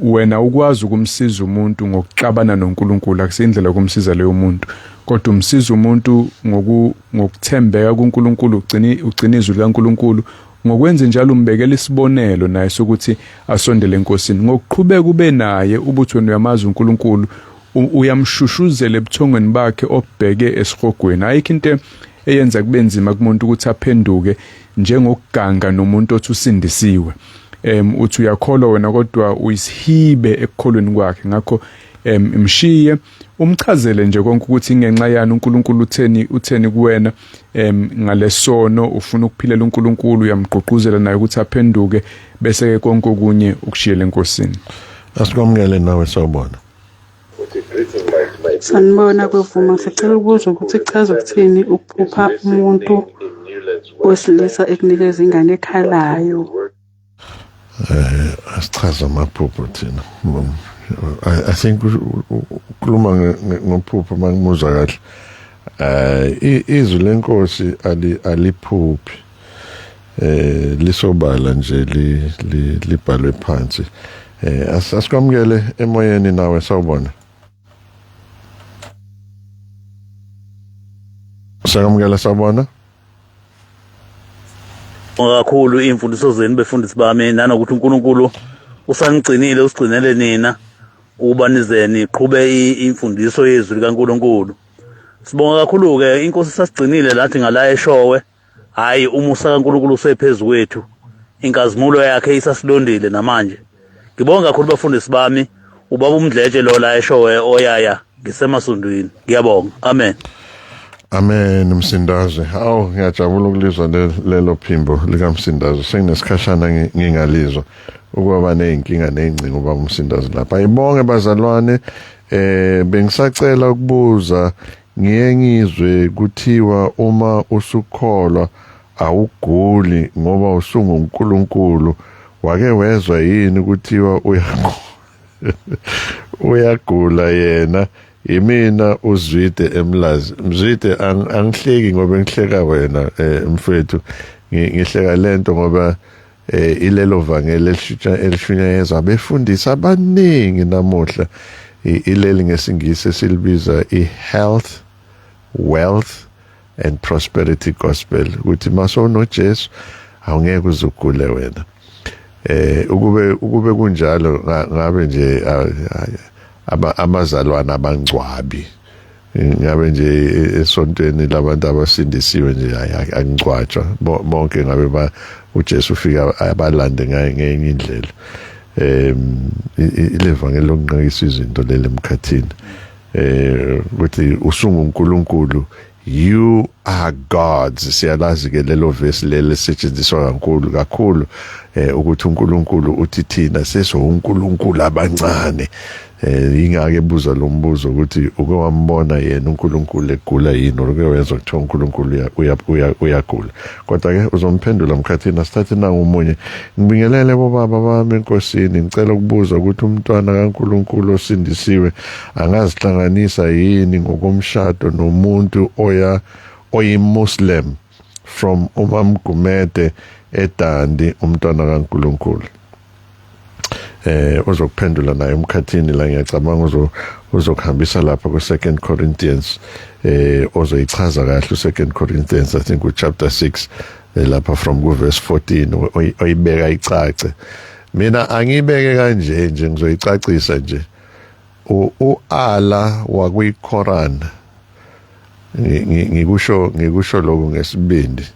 wena ukwazi ukumsiza umuntu ngokuxabana noNkulunkulu, akusindlela yokumsiza leyo muntu, kodwa umsiza umuntu ngokuthembeka kuNkulunkulu, ugcina izwi likaNkulunkulu. Ngokwenza njalo umbekela isibonelo naye sokuthi asondele eNkosini. Ngokuqhubeka ube naye ubuthi wena uyamazi uNkulunkulu, uyamshushuzela ebuthongweni bakhe obheke esihogweni. Ayikho into eyenza kube nzima kumuntu ukuthi aphenduke njengokuganga nomuntu othi usindisiwe. Uthi uyakholwa wena kodwa uyisihibe ekukholweni kwakhe. Ngakho mshiye, Umchazele nje konke ukuthi ingenxa yani, uNkulunkulu utheni kuwena ngalesono, ufuna ukuphilela uNkulunkulu, uyamgqugquzela naye ukuthi aphenduke, bese ke konke okunye ukushiyele enkosini. Asikwamukele nawe, sawubona. Sanibona kwevuma, sicela ukubuza ukuthi kuchaza ukuthini ukuphupha umuntu wesilisa ekunikeza ingane ekhalayo. Asichaza amaphupho thina. I think ukhuluma ngophupho mangimuzwa kahle. Izwi lenkosi aliphuphi. Lisobala nje, libhalwe phansi. Asikwamukele emoyeni nawe, sawubona. Sakamukela, sawubona. Kakhulu imfundiso zenu befundisi bami, nanokuthi uNkulunkulu usanigcinile, usigcinele nina ukuba nize niqhube imfundiso yezwi likaNkulunkulu. Sibonga kakhulu ke, inkosi sasigcinile lathi ngala eshowe. Hayi, umusa kaNkulunkulu usephezulu kwethu, inkazimulo yakhe isasilondile namanje. Ngibonga kakhulu bafundisi bami, ubaba uMdletshe lo la eshowe oyaya ngisemasondweni. Ngiyabonga, amen. Amen Msindazi. Awu, ngiyajabula ukulizwa lelo phimbo likaMsindazi. Senginesikhashana ngingalizwa ukuba nezinkinga nezingcingo baba uMsindazi lapha. Ayibonge bazalwane, bengisacela ukubuza, ngiye ngizwe kuthiwa uma usukholwa awuguli ngoba usunguNkulunkulu. Wake wezwa yini kuthiwa uyagula yena? Imina uZwide eMlazi. Mzwide, angihleki ngoba ngihleka wena mfethu, ngihleka lento ngoba ilelo vangeli elishunyayezwa abefundisi abaningi namuhla, ileli ngesingisi esilibiza i-health, wealth and prosperity gospel, ukuthi masono Jesu awungeke uzugule wena. Ukube kunjalo ngabe nje abazalwana abangcwabi, ngabe nje esontweni labantu abasindisiwe nje angcwatshwa bonke, ngabe ba uJesu ufika abalande ngenye indlela. Ilevangeli lokunqakisa izinto leli emkhathini, ukuthi usunguNkulunkulu, you are gods. Siyalazi ke lelo verse leli lisetshenziswa kakhulu kakhulu, ukuthi uNkulunkulu uthi thina sesiwuNkulunkulu abancane. Ingake ebuza lo mbuzo ukuthi uke wambona yena uNkulunkulu egula yini, uke wezwa kuthiwa uNkulunkulu uyagula? Kodwa ke uzomphendula mkhathini. Asithathe nangomunye. Ngibingelele bobaba bami enkosini, ngicela ukubuza ukuthi umntwana kaNkulunkulu osindisiwe angazihlanganisa yini ngokomshado nomuntu oya oyiMuslim? From uMamgumede eDandi, umntwana kaNkulunkulu. Uzokuphendula naye umkhathini la, ngiyacabanga uzokuhambisa lapha ku 2 Corinthians, ozoyichaza kahle u 2 Corinthians, I think u chapter 6, lapha from ku verse 14, oyibeka icace. Mina angibeke kanje nje, ngizoyicacisa nje. uAllah wakwi Quran, ngikusho lokho ngesibindi,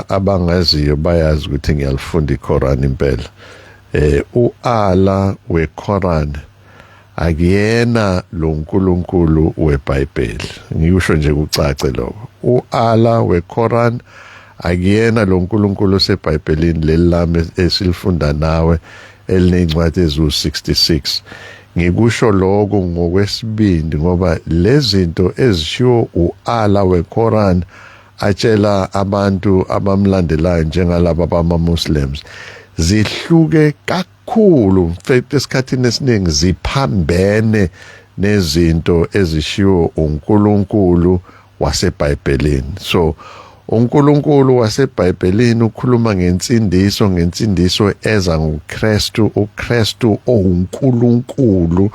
abangaziyo bayazi ukuthi ngiyalifunda iQuran impela. uAllah weQuran akuyena lo nkulunkulu weBhayibheli, ngikusho nje kucace lokho. uAllah weQuran akuyena lo nkulunkulu oseBhayibhelini leli lami esilifunda nawe elinezincwadi ezu66. Ngikusho lokho ngokwesibindi ngoba lezi zinto ezishiwo uAllah weQuran atshela abantu abamlandelayo njengalaba bama-Muslims zihluke kakhulu, in fact esikhathini esiningi ziphambene nezinto ezishiwo uNkulunkulu waseBhayibhelini. So uNkulunkulu waseBhayibhelini ukhuluma ngensindiso eza ngoKristu, uKristu owuNkulunkulu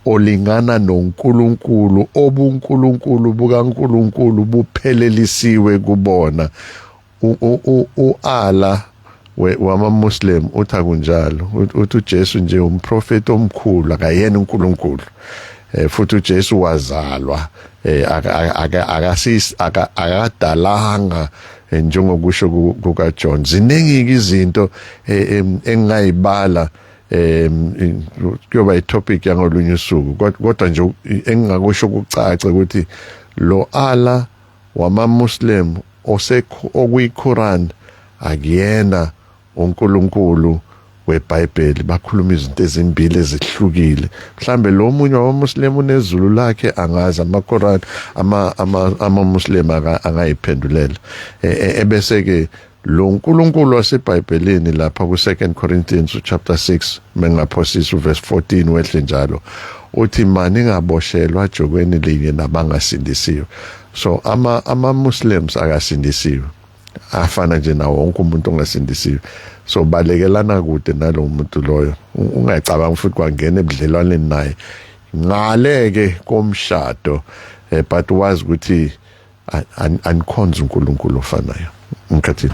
olingana noNkulunkulu, obuNkulunkulu bukaNkulunkulu buphelelisiwe kubona. uAllah wama-Muslim uthi akunjalo, uthi uJesu nje umprofeti omkhulu, akayena uNkulunkulu, futhi uJesu wazalwa, akadalanga njengokusho kuka John. Ziningi izinto engingayibala. Kuyoba itopic yangolunye usuku, kodwa nje engingakusho kucace ukuthi lo Allah wama Muslim okuyiQuran akuyena uNkulunkulu weBhayibheli. Bakhuluma izinto ezimbili ezihlukile. Mhlambe lo munye wamaMuslim unezulu lakhe, angazi, amaQuran ama-Muslim angayiphendulela. Ebese ke lo uNkulunkulu waseBhayibhelini lapha ku 2 Corinthians chapter 6, mengaphosisa, uverse 14 wehle njalo, uthi mani ngaboshelwa jokweni linye nabangasindisiwe. So ama Muslims akasindisiwe, afana nje nawo wonke umuntu ongasindisiwe. So balekelana kude nalo muntu loyo, ungacabanga futhi kwangena ebudlelwaneni naye ngaleke komshado, but wazi ukuthi anikhonza uNkulunkulu ofanayo. Mkhathini.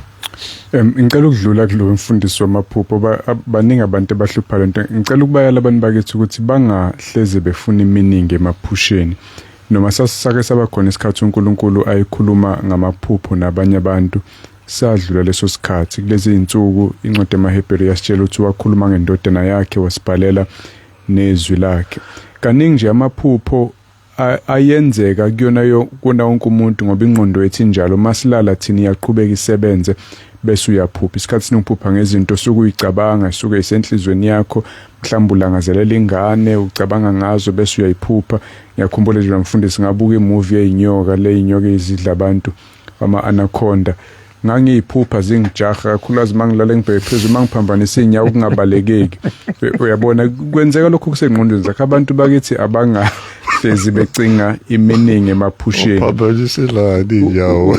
Ngicela ukudlula kulo mfundisi wamaphupho. Baningi abantu abahlupha lento. Ngicela ukubayala abantu bakithi ukuthi bangahleze befuna iminingi emaphusheni. Noma sasake saba khona isikhathi uNkulunkulu ayikhuluma ngamaphupho nabanye abantu, sadlula leso sikhathi. Kulezi insuku incwadi yamaHebheru yasitshela ukuthi wakhuluma ngendodana yakhe, wasibhalela nezwi lakhe. Kaningi nje amaphupho ayenzeka kuyona kona wonke umuntu, ngoba ingqondo yethu injalo. Masilala thina iyaqhubeka isebenze, bese uyaphupha. Isikhathi sinokuphupha ngezinto osukuyicabanga, isuke isenhlizweni yakho, mhlawumbe ulangazelela ingane, ucabanga ngazo, bese uyayiphupha. Ngiyakhumbula nje mfundisi, ngabuka imovie yeyinyoka, le inyoka izidla abantu, ama-anaconda. Ngangiyiphupha zingijaha kakhulukazi mangilala ngibheke phezulu, mangiphambanisa inyawo kungabalekeki. Uyabona, kwenzeka lokho kusengqondweni zakho. Abantu bakithi abangahlezi becinga iminingi emaphusheni. Uphaphaniselani inyawo?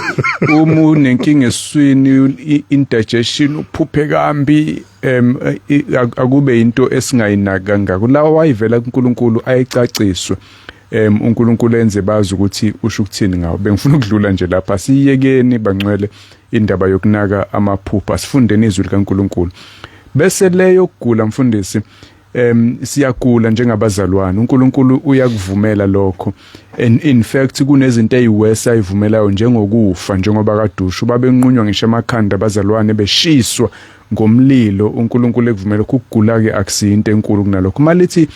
Uma unenkinga esiswini, indigestion, uphuphe kambi, akube into esingayinaki kangako. Lawa wayivela kuNkulunkulu ayicaciswe, uNkulunkulu enze bazi ukuthi usho ukuthini ngawo. Bengifuna ukudlula nje lapha. Siyekeni bangcwele indaba yokunaka amaphupho, asifundeni izwi likaNkulunkulu. Bese leyo kugula mfundisi, siyagula njengabazalwane, uNkulunkulu uyakuvumela lokho. And in fact kunezinto eziwesa ayivumelayo, njengokufa, njengoba kadushu babenqunywa ngisho amakhanda abazalwane, beshiswa ngomlilo, uNkulunkulu ekuvumela. Ukugula ke akusiyinto enkulu kunalokho. Malithi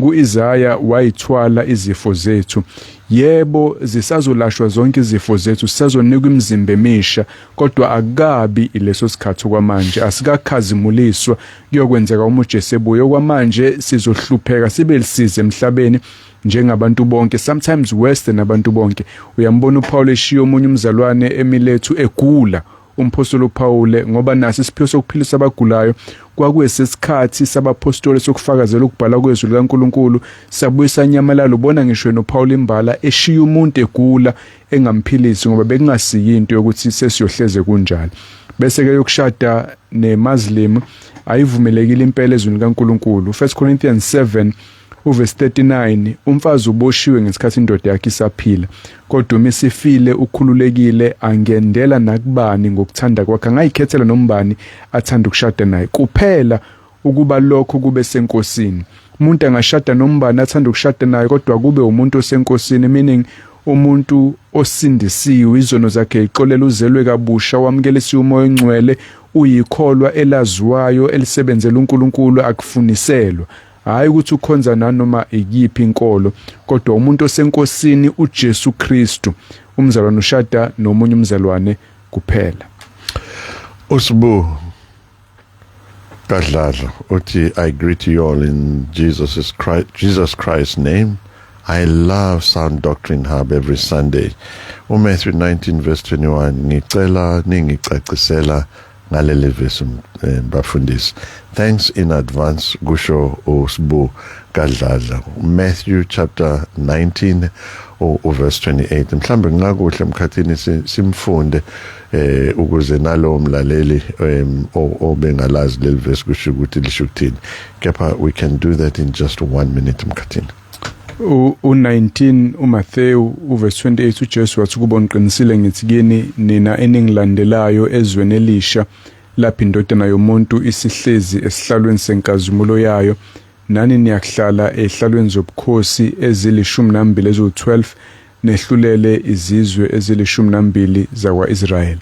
kuIsaya, wayithwala izifo zethu. Yebo, zisazolashwa zonke izifo zethu, sisazonikwa imizimba emisha, kodwa akukabi ileso sikhathi kwamanje, asikakhazimuliswa. Kuyokwenzeka uma uJesu ebuye. Okwamanje sizohlupheka, sibe lisize emhlabeni njengabantu bonke, sometimes worse than abantu bonke. Uyambona uPaul eshiya omunye umzalwane emilethu egula, umpostoli uPaul, ngoba naso isiphiwo sokuphilisa abagulayo kwakuyesesikhathi sabapostoli sokufakazela ukubhala kwezwi likaNkuluNkulu, sabuyisa nyamalala. Ubona ngisho noPaul imbala eshiya umuntu egula engamphilisi, ngoba bekungasiyi into yokuthi sesiyohleze kunjalo. Bese ke yokushada neMuslim ayivumelekile impela ezwini likaNkuluNkulu. 1 Corinthians 7 uverse 39, umfazi uboshiwe ngesikhathi indoda yakhe isaphila, kodwa uma isifile ukhululekile, angendela nakubani ngokuthanda kwakhe, angayikhethela nombani athanda ukushada naye, kuphela ukuba lokho kube senkosini. Umuntu angashada nombani athanda ukushada naye, kodwa kube umuntu osenkosini, meaning umuntu osindisiwe, izono zakhe ixolela, uzelwe kabusha, wamukelisiwe uMoya oNgcwele, uyikholwa elaziwayo elisebenzela uNkulunkulu, akufuniselwa. Hayi ukuthi ukhonza nanoma ikiphi inkolo, kodwa umuntu osenkosini uJesu Kristu. Umzalwane ushada nomunye umzalwane kuphela. Usbu Kadladla uthi, "I greet you all in Jesus Christ's name. I love Sound Doctrine Hub every Sunday. UMatthew 19 verse 21, ngicela ningicacisela ngaleli verse, bafundisi. Thanks in advance," kusho uSbu Kadladla. Matthew chapter 19 uverse 28. Mhlambe kungakuhle emkhathini simfunde ukuze nalowo mlaleli obengalazi leli verse kusho ukuthi lisho ukuthini. Kepha we can do that in just 1 minute, mkhathini. U-19 uMathewu uverse 28, uJesu wathi kubo, "Ngiqinisile ngithi kini nina eningilandelayo, ezweni elisha lapho indodana yomuntu isihlezi esihlalweni senkazimulo yayo, nani niyakuhlala ehlalweni zobukhosi ezili-12, eziwu-12, nehlulele izizwe ezili-12 zakwa-Israyeli."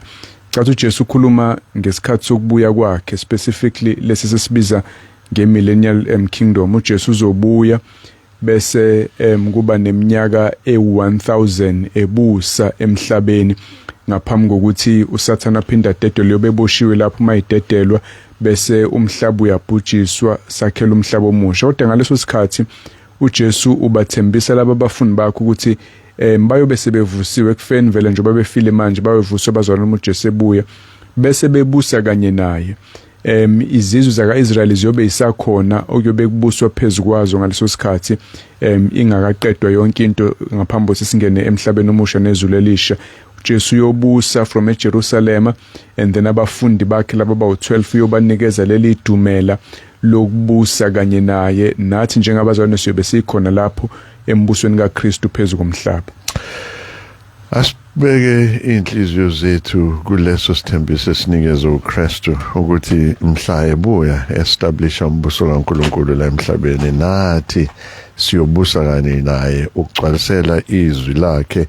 Cathi uJesu ukhuluma ngesikhathi sokubuya kwakhe, specifically lesi sesibiza nge-millennial kingdom. uJesu uzobuya bese kuba neminyaka e1000 ebusa emhlabeni ngaphambi kokuthi uSathana aphinda adedelwe, beboshiwe lapho mayidedelwa, bese umhlaba uyabhujiswa, sakhela umhlaba omusha. Kodwa ngaleso sikhathi uJesu ubathembisa laba abafundi bakhe ukuthi bayobe sebevusiwe ekufeni vele, njengoba befile manje bayovuswa bazalwane uma uJesu ebuya, bese bebusa kanye naye. Izizwe zaka-Israyeli ziyobe isakhona okuyobe kubuswa phezu kwazo ngaleso sikhathi, ingakaqedwa yonke into ngaphambi kokuthi singene emhlabeni omusha nezulu elisha. uJesu uyobusa from eJerusalema, and then abafundi bakhe laba bawu-12 uyobanikeza leli dumela lokubusa kanye naye. Nathi njengabazalwane siyobe sikhona lapho embusweni kaKristu phezu komhlaba. Asibeke inhliziyo zethu kuleso sithembiso esinikezwe uKristu ukuthi mhla ebuya establisha umbuso kaNkulunkulu la emhlabeni, nathi siyobusa kanye naye, ukugcwalisela izwi lakhe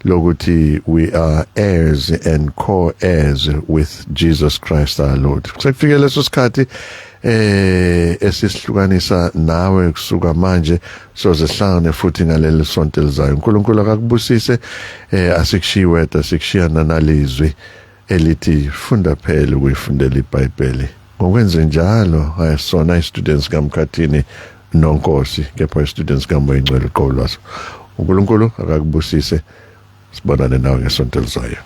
lokuthi we are heirs and co-heirs with Jesus Christ our Lord. Sekufike leso sikhathi esisihlukanisa nawe kusuka manje, soze sihlangane futhi ngaleli sonto elizayo. uNkulunkulu akakubusise. Asikushiyi wedwa, sikushiya nalizwi elithi funda phela ukuyifundela iBhayibheli. Ngokwenze njalo ayisona i-students kaMkhathini noNkosi, kepha i-students kaMoya Ingcwele uqobo lwaso. uNkulunkulu akakubusise, sibonane nawe ngesonto elizayo.